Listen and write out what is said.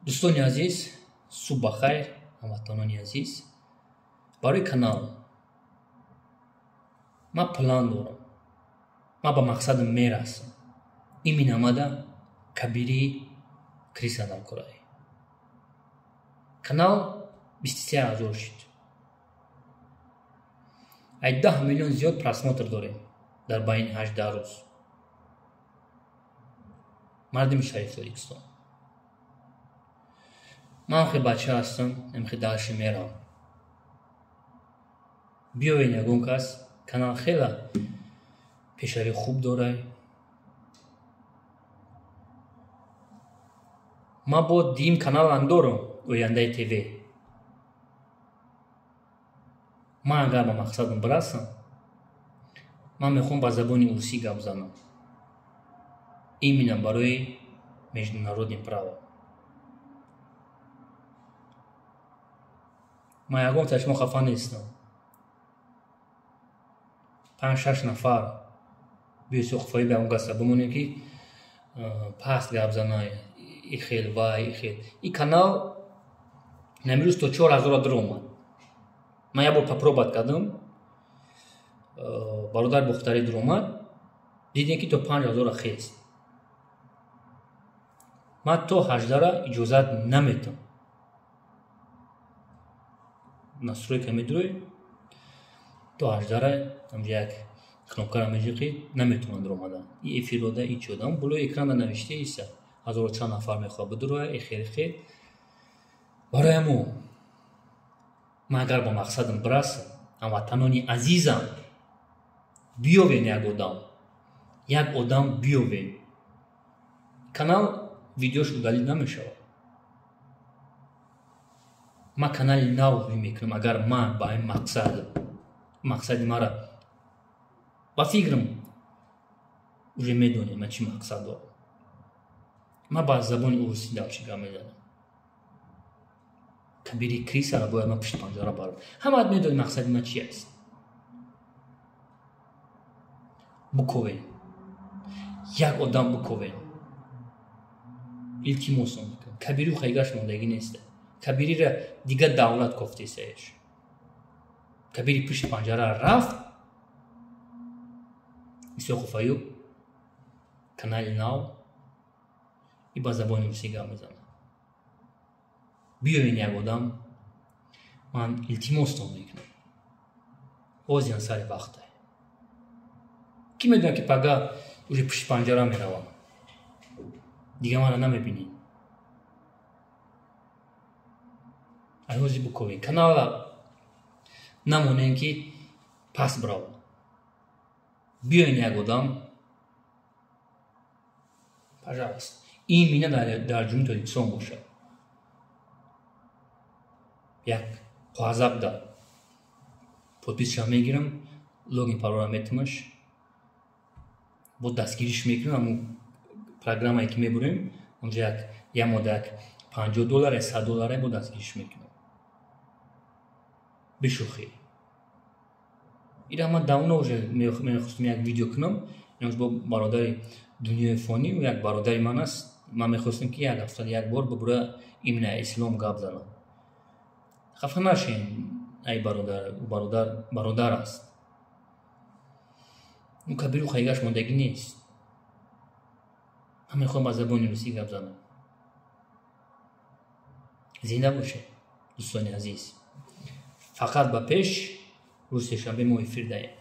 Дӯстони азиз, субҳ бахайр, ҳамватанони азиз. Барои канал ман план дорам. Ман ба мақсадам мерасам. Имин омада кабири криса дар кораи. Канал 23 000 шуд. Ай 10 миллион зиёд просмотр дорем дар байни 18 рӯз. Мардими шариф Тоҷикистон. Ман хе бача ҳастам, хе дальше мерам. Биёед ягон кас, канал хела пешравии хуб дорай. Ман бо дим каналам дорам, Ояндаи ТВ. Ман агар ба мақсадам бирасам, ман мехоҳам ба забони урусӣ гап занам. Именно барои международный право. Ман ягон та шумо хафа нестам. 5-6 нафар биёсо хафаи ба ягон каса бимонем ки паст гап зана, и хел вай, и хел. И канал намирӯз то 4000 дур омад. Ман як бор попробат кардам, бародар Бухтарӣ дур омад, дидем ки то 5000 хест. Ман то 18 иҷозат наметам. Настройка медурӯй, то 18 ҳамҷа як кнопкаро меҷиқӣ, наметавонад дур омадан. И эфирода, и чӣ одам болои экрана навишта иса ҳазору чанд нафар мехоҳад бидурояд, и хел хел. Барои ҳамо ман агар ба мақсадам бирасам, ҳамватанони азизам, биёвен як одам биёвен. Канал видеош удалид намешавад. Ман канали нав мекунам, агар ман ба ин мақсади мара ба фикрам уже медонем ман чӣ мақсад дорам. Ман ба забони урусӣ дальше гап мезанам. Кабири крисаро бояд ман пушти панҷара барам. Ҳамаат медонед мақсади ман чи аст. Буковен. Як одам буковен. Илтимосон мекунам. Кабиру хайгаш мондагӣ нест. Кабирира дигар давлат кофтесаеш. Кабири пушти панҷара рафт. Исоқов Аюб канали нав и ба забони русӣ гап мезанад. Биёен як одам, ман илтимостон мекунам. Озиан сари вақте. Ки медонад ки пага уже пушти панҷара меравам. Дига мана намебинед. Айҳози буковен. Канала намонем ки пас бирав. Биёен як одам, пожалуйста. Ин мина дар Ҷумҳурии Тоҷикистон бошад. Як қоғазак да подписша мегирам, логин парола метимаш, бо дастгириш мекунам, ҳамун программае ки мебурем, онҷо як мода як $50, $100 бо дастгириш мекунам. Бешӯхӣ. Ира ман давно уже мехостам як видео кунам, инаш бо бародари дунёи фонӣ, як бародари ман аст. Ман мехостам ки як ҳафтада як бор бибура именно ислом гап занам. Хафа нашин, ай бародар, ӯ бародар, бародар аст. Ӯ кабиру хайгаш мондагӣ нест. Ман мехоҳам ба забони русӣ гап занам. Зинда бошед, дӯстони азиз. Фақат ба пеш, рӯзи сешанбе мо эфир даем.